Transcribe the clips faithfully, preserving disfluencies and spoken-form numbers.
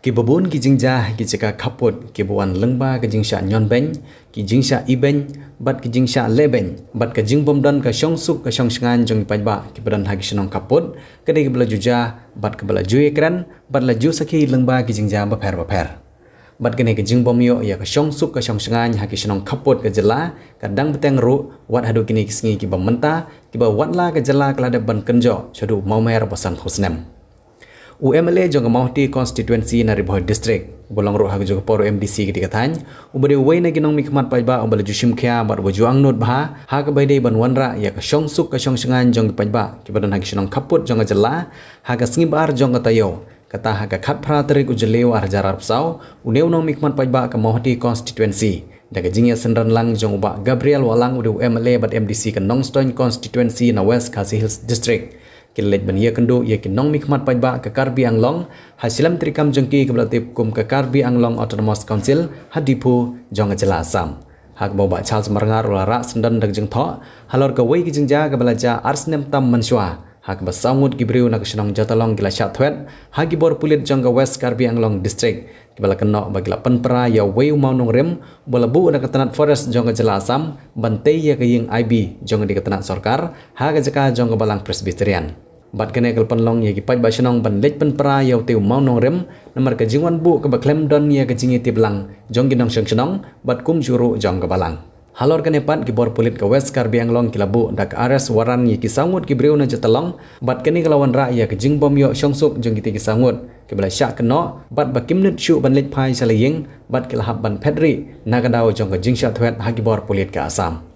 Kiba bun ki jingjia ha ki jaka khappud kiba wan lyngba ka jingshah ñion beiñ, ki jingshah ibeiñ, bad ki jingshah lehbeiñ, bad ka jingbym don ka shongsuk ka shongshngaiñ jong ki paidbah kiba don ha ki shnong khappud, ka dei kaba la ju jia, bad kaba la ju ïakren, bad la ju sakhi lyngba ki jingjia bapher bapher. Bad kane ka jingbym ïoh ïa ka shongsuk ka shongshngaiñ ha ki shnong khappud ka jylla, ka dang bteng ruh, wat haduh kine ki sngi kiba mynta, kiba watla ka jylla ka la dep ban kynjoh, shaduh mawmer ba sanphew snem. U M L A jong ka Mawhati Constituency na Ri Bhoi District, uba long ruh ha kajuh ka por u M D C ka dei ka thaiñ, uba dei uwei na ki nongmihkhmat paidbah uba la ju shim khia bad uba ju angnud bha, ha kaba ïadei ban wanrah ïa ka shongsuk ka shongshngaiñ jong ki paidbah, kiba don ha ki shnong khappud jong ka jylla, ha ka sngi ba ar jong ka taïew, kata ha ka khatphra tarik u Jylliew ar hajar arphew saw, une u nongmihkhmat paidbah ka Mawhati Constituency, da ka jingïasynran lang jong u Bah Gabriel Wahlang u dei u M L A bad M D C ka Nongstoiñ Constituency na West Khasi Hills District. Ki la leit ban ïakynduh ïa ki nongmihkhmat paidbah ka Karbi Anglong, ha shlem treikam jong ki kaba la tip kum ka Karbi Anglong Autonomous Council, ha Diphu, jong ka jylla Assam. Ha kaba u Bah Charles Marngar u la rah syndon da ka jingthoh, halor kawei ka jingjia kaba la jia ar snem tam mynshuwa, ha kaba saw ngut ki briew na ka shnong Jatalong ki la shah thwet, ha ki bor pulit jong ka West Karbi Anglong District, kiba la kynnoh ba ki la pynpra ïa uwei u mawnongrim, uba la buh na ka tnat forest jong ka jylla Assam, ban tei ïa ka ïing I B, jong ka dei ka tnat sorkar, ha ka jaka jong ka balang Presbyterian. Bad kane ka la pynlong ïa ki paidbah shnong ban leit pynpra ïa utei u mawnongrim, namar ka jingwan buh kaba khlem don ïa ka jingïatip lang, jong ki nongshong shnong, bad kumjuh ruh jong ka balang. Halor kane pat ki bor pulit ka West Karbi Anglong ki la buh da ka arrest warrant ïa ki saw ngut ki briew na Jatalong, bad kane ka la wanrah ïa ka jingbym ïoh shongsuk jong kitei ki saw ngut, kiba la shah kynnoh, bad ba kim nud shuh ban leit phai sha la ïing, bad ki la hap ban phet rieh, na ka daw jong ka jingshah thwet ha ki bor pulit ka Assam.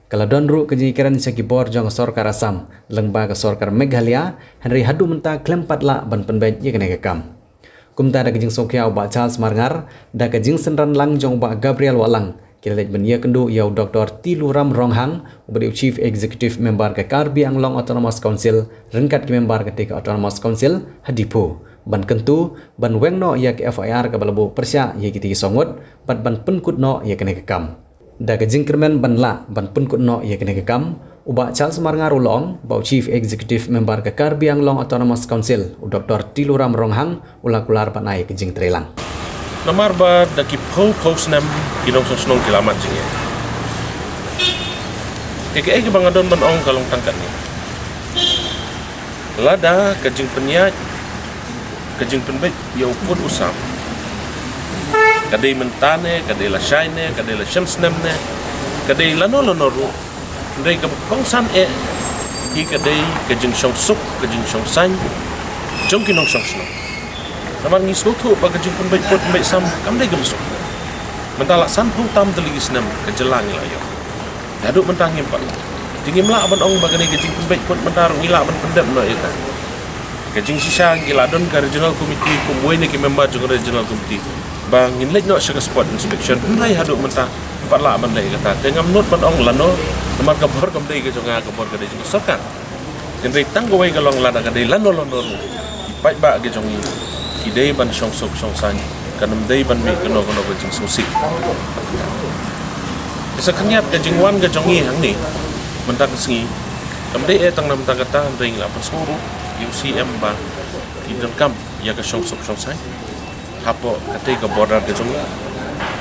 Ka la don ruh ka jingïakren sha ki bor jong ka sorkar Assam, lyngba ka sorkar Meghalaya, hynrei haduh mynta khlem pat lah ban pynbeit ïa kane ka kam. Kumta da ka jingsngewkhia u Bah Charles Marngar, da ka jingsynran lang jong u Bah Gabriel Wahlang, ki la leit ban ïakynduh ïa u Doktor Tiluram Ronghang, uba dei u Chief Executive Member ka Karbi Anglong Autonomous Council, ryngkat ki member katei ka Autonomous Council, ha Diphu, ban kyntu, ban weng noh ïa ka F I R kaba la buh pyrshah ïa kitei ki saw ngut, bad ban pynkut noh ïa kane ka kam. Da ka jingkyrmen ban lah, ban pynkut noh ïa kane ka kam, u Bah Charles Marngar u la ong, ba u Chief Executive Member ka Karbi Anglong Autonomous Council, u Doktor Tiluram Ronghang, u la kular ban ai ka jingtrei lang. Namar ba da ki phew phew snem ki nongshong shnong ki la mad jingeh. Kaei kaei kaba nga don ban ong ka long tang katne. Lada ka jingpynïaid, ka jingpynbeit ïa u pud u sam, ka dei mynta ne, ka dei lashai ne, ka dei lashem snem ne, ka dei lano lano ruh, hynrei kaba kongsan eh hi ka dei ka jingshongsuk, ka jingshongsaiñ jong ki nongshong shnong. Namar ngi sngewthuh ba ka jingpynbeit pud pynbeit sam kam dei kaba suk. Mynta la sanphew tam tylli ki snem ka jylla ngi la ïoh. Haduh mynta ngim pat, te ngim lah ban ong ba kane ka jingpynbeit pud mynta ruh ngi lah ban pyndep noh ïa ka. Ka jingshisha ngi la don ka regional committee kum uwei na ki member jong ka regional committee ba ngin leit noh sha ka spot inspection, hynrei haduh mynta ngim pat lah ban leh ïa kata. Te ngam nud ban ong lano, namar ka bor kam dei ka jong nga, ka bor ka dei jong ka sorkar. Hynrei tang kawei ka long, lada ka dei lano lano ruh, ki paidbah ki jong ngi ki dei ban shongsuk shongsaiñ, kan ym dei ban mih kano kano ka jingsngewsih. Te sa khyndiat ka jingwan ka jong ngi hangne mynta ka sngi kam dei eh tang na bynta kata, hynrei ngi la pynsngew ruh ïa u C M ba ki donkam ïa ka shongsuk shongsaiñ hapoh katei ka border ka jong ngi.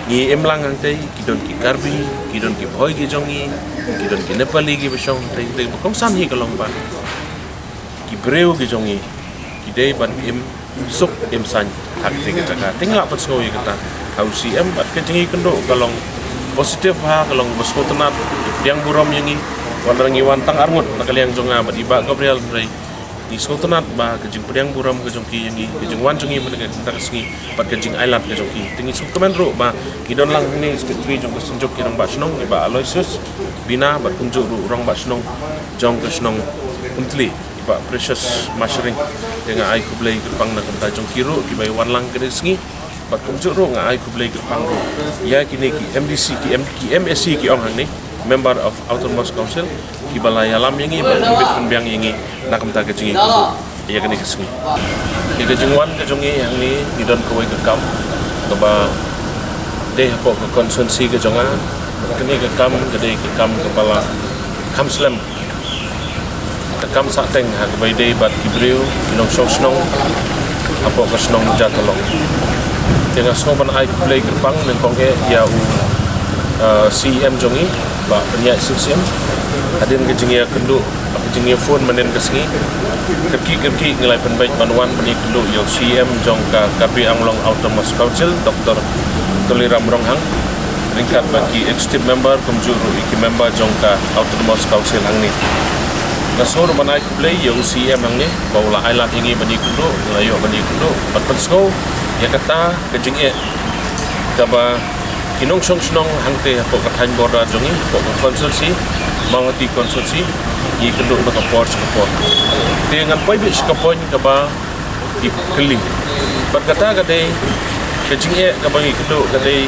Ngi im lang hangtei, ki don ki Karbi, ki don ki Bhoi ki jong ngi, ki don ki Nepali kiba shong hangtei, hangtei ba kongsan hi ka long ba ki briew ki jong ngi ki dei ban im suk im saiñ ha katei ka jaka. Te ngi la pynsngew ïa kata ha u C M, bad ka jingïakynduh ka long positive bha, ka long ba sngewtynnat, pdiang burom ïa ngi. Wat la ngi wan tang arngut na ka liang jong nga bad i Bah Gabriel, hynrei ngi sngewtynnat ba ka jingpdiang burom ka jong ki ïa ngi, ka jingwan jong ngi mynta ka, mynta ka sngi, bad ka jingailad ka jong ki. Te ngi sngewkmen ruh ba ngi don lang hangne secretary jong ka Synjuk ki Rangbah Shnong, i Bah Aloysius Bina, bad kumjuh ruh u Rangbah Shnong jong ka shnong Umtli, i Bah Precious Mashering. Te nga ai khublei kyrpang na ka bynta jong ki ruh kiba ïa wan lang kane ka sngi. Bad kumjuh ruh nga ai khublei kyrpang ruh ïa kine ki M D C, ki M, ki M A C ki ong hangne, Member of Autonomous Council, kiba la ïalam ïa ngi bad pynbit pynbiang ïa ngi na ka bynta ka jingïakynduh ïa kane ka sngi. Ïa ka jingwan ka jong ngi hangne, ngi don kawei ka kam kaba dei hapoh ka constituency ka jong nga. Kane ka kam ka dei ka kam kaba la kham slem, ka kam sahteng ha kaba ïadei bad ki briew, ki nongshong shnong Hapoh ka shnong Jatalong. Te nga sngew ban ai khublei kyrpang nyngkong eh ïa u, uh, C E M jong ngi, Bah Bniah Sing Syiem. Hadien ka jingïakynduh, ka jingïaphone mynhynnin ka sngi, kyrkieh kyrkieh ngi la pynbeit ban wan ban ïakynduh ïa u C E M jong ka Karbi Anglong Autonomous Council, Doctor Tuliram Ronghang, ryngkat bad ki executive member kumjuh ruh ïa ki member jong ka Autonomous Council hangne. Nga sngew ruh ban ai khublei ïa u C E M hangne ba u la ailad ïa ngi ban ïakynduh, u la ïoh ban ïakynduh, ban pynsngew ïa kata ka jingeh kaba ki nongshong shnong hangtei hapoh ka thaiñ border jong ngi, hapoh ka constituency, Mawhati constituency, ngi ïakynduh na ka por sha ka por. Te ngan poi beit sha ka point kaba ki kylli. Bad kata ka dei ka jingeh kaba ngi kynduh ka dei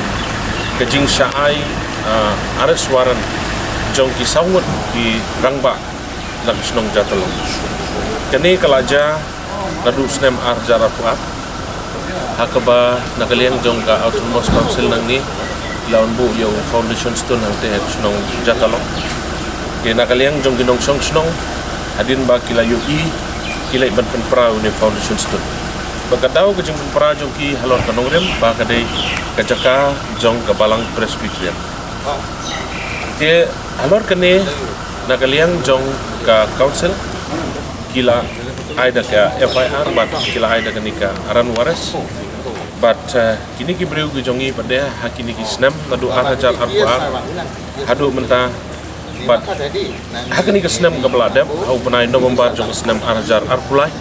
ka jingshah ai, ah, arrest warrant jong ki saw ngut ki rangbah na ka shnong Jatalong. Kane ka la jia naduh snem ar hajar arphew ar, ha kaba na ka liang jong ka Autonomous Council nangne la wan buh ïa u foundation stone hangtei ha ka shnong Jatalong. Te na ka liang jong ki nongshong shnong, hadien ba ki la ïohi, ki leit ban pynpra ïa une u foundation stone. Bad ka dei ka jingpynpra jong ki halor ka nongrim ba ka dei ka jaka jong ka Balang Presbyterian. Te halor kane, na ka liang jong ka council, ki la ai da ka F I R bad ki la ai da kane ka warrant of arrest. Bad, eh, kine ki briew ki jong ngi pat de ha kine ki snem naduh ar hajar arphew ar haduh mynta, bad ha kane ka snem kaba la dep, ha u bnai November jong ka snem ar hajar arphew lai,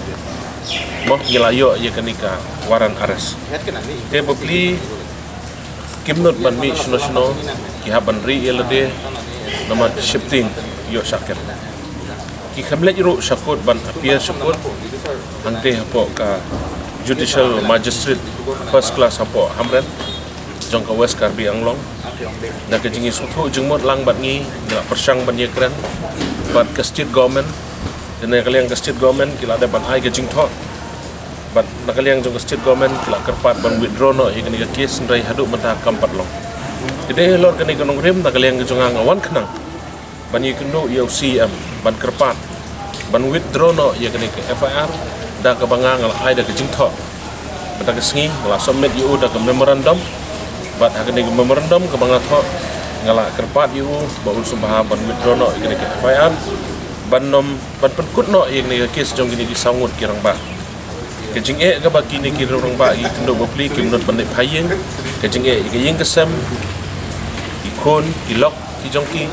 mo, ngi la ïoh ïa kane ka warrant arrest. Te bapli kim nud ban mih shano shano, ki hap ban rieh ïa lade namar sheptieng ïoh shah kem. Ki khlem leit ruh sha court ban appear sha court hangtei hapoh ka Judicial Magistrate First Class hapoh Hamren jong ka West Karbi Anglong. Da ka jingïasngewthuh jingmut lang bad ngi, ngi la pyrshang ban ïakren bad ka state government. Te na ka liang ka state government ki la dep ban ai ka jingthoh, bad na ka liang jong ka state government ki la kyrpad ban withdraw noh ïa kane ka case, hynrei haduh mynta kam pat long. Te dei halor kane ka nongrim, na ka liang ka jong nga nga wan khnang ban ïakynduh ïa u C E M ban kyrpad ban withdraw noh ïa kane ka F I R, da kaba nga nga la ai da ka jingthoh. Mynta ka sngi nga la submit ïa u da ka memorandum, bad ha kane ka memorandum kaba nga thoh, nga la kyrpad ïa u ba un sngewbha ban withdraw noh ïa kane ka F I R, ban nym, ban pynkut noh ïa kane ka case jong kine ki saw ngut ki rangbah. Ka jingeh kaba kine ki rangbah ki kynduh bapli, kim nud ban leit phai ïing, ka jingeh ïa ka ïing ka sem, ki khun ki lok ki jong ki,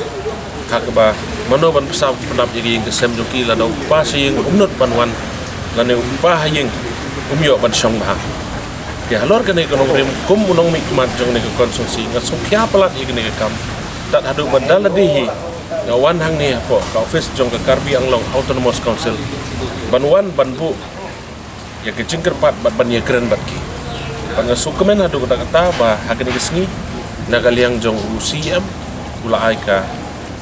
ha kaba mano ban pynsaw pynap ïa ka ïing ka sem jong ki lada u kpa sha ïing um nud ban wan, lane u kpa ha ïing um ïoh ban shong bha. Te halor kane ka nongrim, kum u nongmihkhmat jong kane ka constituency, nga sngewkhia palat ïa kane ka kam. Tad haduh ba da lade hi nga wan hangne hapoh ka office jong ka Karbi Anglong Autonomous Council ban wan ban buh ïa ka jingkyrpad bad ban ïakren bad ki. Bad nga sngewkmen haduh katta katta ba ha kane ka sngi, na ka liang jong u C E M u la ai ka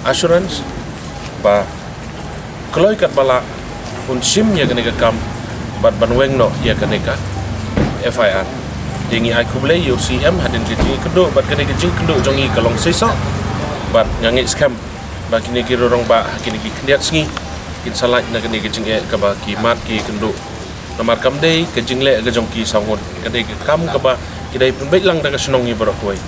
assurance ba kloi katba lah un shim ïa kane ka kam bad ban weng noh ïa kane ka F I R. Te ngi ai khublei ïa u C E M hadien ka jingïakynduh, bad kane ka jingïakynduh jong ngi ka long shisha, bad nga ngeit skhem ba kine ki rangbah ha kine ki khyndiat sngi kin sa lait na kane ka jingeh kaba ki mad ki ïakynduh. Namar kam dei ka jingleh ka jong ki saw ngut, ka dei ka kam kaba ki dei pynbeit lang da ka shnong hi baroh kawei.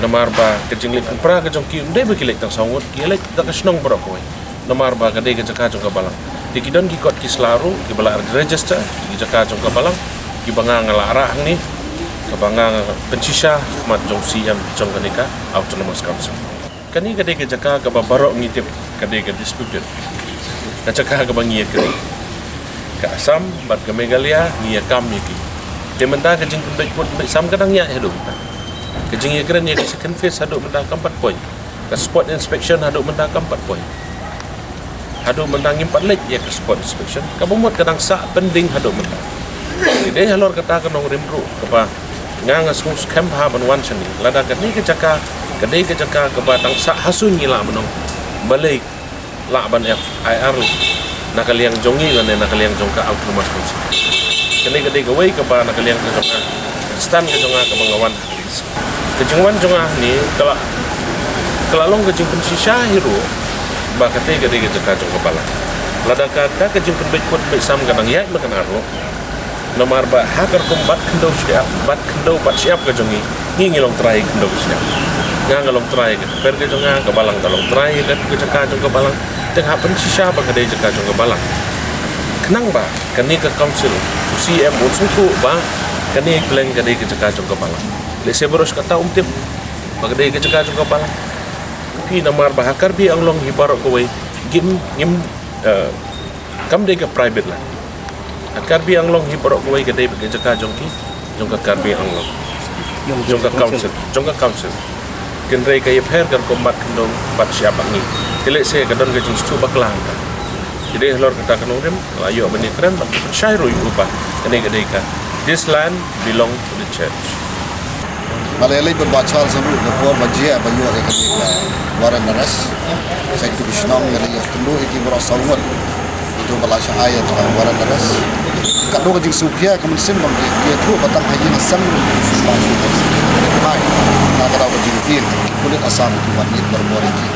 Namar ba ka jingleh pynpra ka jong ki ym dei ba ki leit tang saw ngut, ki leit da ka shnong baroh kawei. Namar ba ka dei ka jaka jong ka balang. Te ki don ki kot ki sla ruh kiba la register ki jaka jong ka balang, kiba nga nga la rah hangne, kaba nga nga pynshisha ha khmat jong C E M jong kane ka Autonomous Council. Kane ka dei ka jaka kaba baroh ngi tip ka dei ka disputed. Ka jaka kaba ngi ïakren, ka Assam bad ka Meghalaya ngi ïakam ïa ki. Te mynta ka jingpynbeit put beit sam ka dang ïaid haduh mynta. Ka jingïakren ïa ka second phase haduh mynta kam pat poi. Ka spot inspection haduh mynta kam pat poi. Haduh mynta ngim pat leit ïa ka spot inspection, kaba mut ka dang sah pending haduh mynta. Te dei halor kata ka nongrim ruh kaba nga nga sngewskhem bha ban wan shane. Lada kane ka jaka ka dei ka jaka kaba dang sah ha suiñ, ngi lah ban ong balei lah ban F I R na ka liang jong ngi lane na ka liang jong ka Autonomous Council. Kane ka dei kawei kaba na ka liang ka jong nga, stand ka jong nga kaba nga wan. Ka jingwan jong nga hangne ka la, ka la long ka jingpynshisha hi ruh ba kata ka dei ka jaka jong ka balang. Lada kata ka jingpynbeit put beit sam ka dang ïaid mynta ruh, Namar ba ha ka rukom bat khyndew shyiap, bat khyndew bat shyiap ka jong ngi, ngi ngi long trai khyndew shyiap. Nga nga long trai ka kper ka jong nga, ka balang ka long trai ka, ka jaka jong ka balang. Te nga pynshisha ba ka dei jaka jong ka balang. Khnang ba kane ka council, u C M un sngewthuh ba kane Khleng ka dei ka jaka jong ka balang. Lehse baroh kata um tip ba ka dei ka jaka jong ka balang. Phi, namar ba ha Karbi Anglong hi baroh kawei, ngim, ngim, eh, kam dei ka private la. Ha Karbi Anglong hi baroh kawei ka dei ka jaka jong ki, jong ka Karbi Anglong. Jong ka council, jong ka council. Hynrei ka ïapher ka rukom bat khyndew bat shyiap ba ngi. Te lehse ka don ka jingsngewthuh bakla hangta. Te dei halor kata ka nongrim, la ïoh ban ïakren, ban shai ruh ïa u ba kane ka dei ka, this land belong to the church. Nga la ïaleit bad Bah Charles ruh ka por ba jia ba ïoh ïa kane ka warrant arrest. Sa kito ki shnong nga la ïakynduh ïa ki baroh saw ngut. Kito ba la shah ai ïa ka warrant arrest. Katno ka jingsngewkhia ka mynsiem ba ki ïathuh ba tang ha ïing ha sem ruh ki shu shu shu. Hai. Na ka daw ka jingkit. Pulit Assam ki wan ïit barabor ïa ki.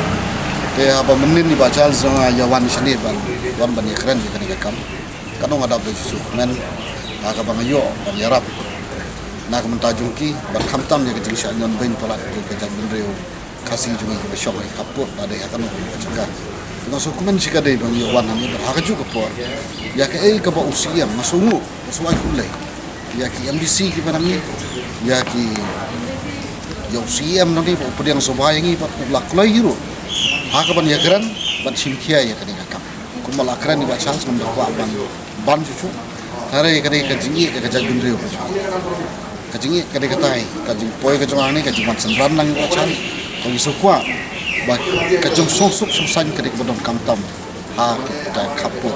Te haba mynnin i Bah Charles jong nga ïa wan shane ban wan ban ïakren ïa kane ka kam. Katno nga dap da jingsngewkmen ha kaba nga ïoh ban ïarap na ka bynta jong ki, bad khamtam ïa ka jingshah ñion beiñ palat jong ka jaitbynriew Khasi jong ngi kiba shong ha ki khappud, lada ïa kano kano ka jaka. Te nga sngewkmen shikatdei ba ngi ïoh wan hangne, bad ha kajuh ka por ïa kaei kaba u C M nga sngewnguh, nga sngew ai khublei ïa ki M D C kiba nangne, ïa ki, ïa u C M nangne ba u pdiang sngewbha ïa ngi bad u la kloi ruh ha kaban ïakren ban shim khia ïa kane ka kam. Kumba la kren i Bah Charles, ngam da kwah ban ban shuh shuh. Hynrei ka dei ka jingïeit ka jaitbynriew. Ka jingïeit ka dei katai, ka jingpoi ka jong nga ne ka jingwan synran lang i Bah Charles. Ka ngi sngewkwah ba ka jong shongsuk shongsaiñ ka dei kaba donkam tam ha kita khappud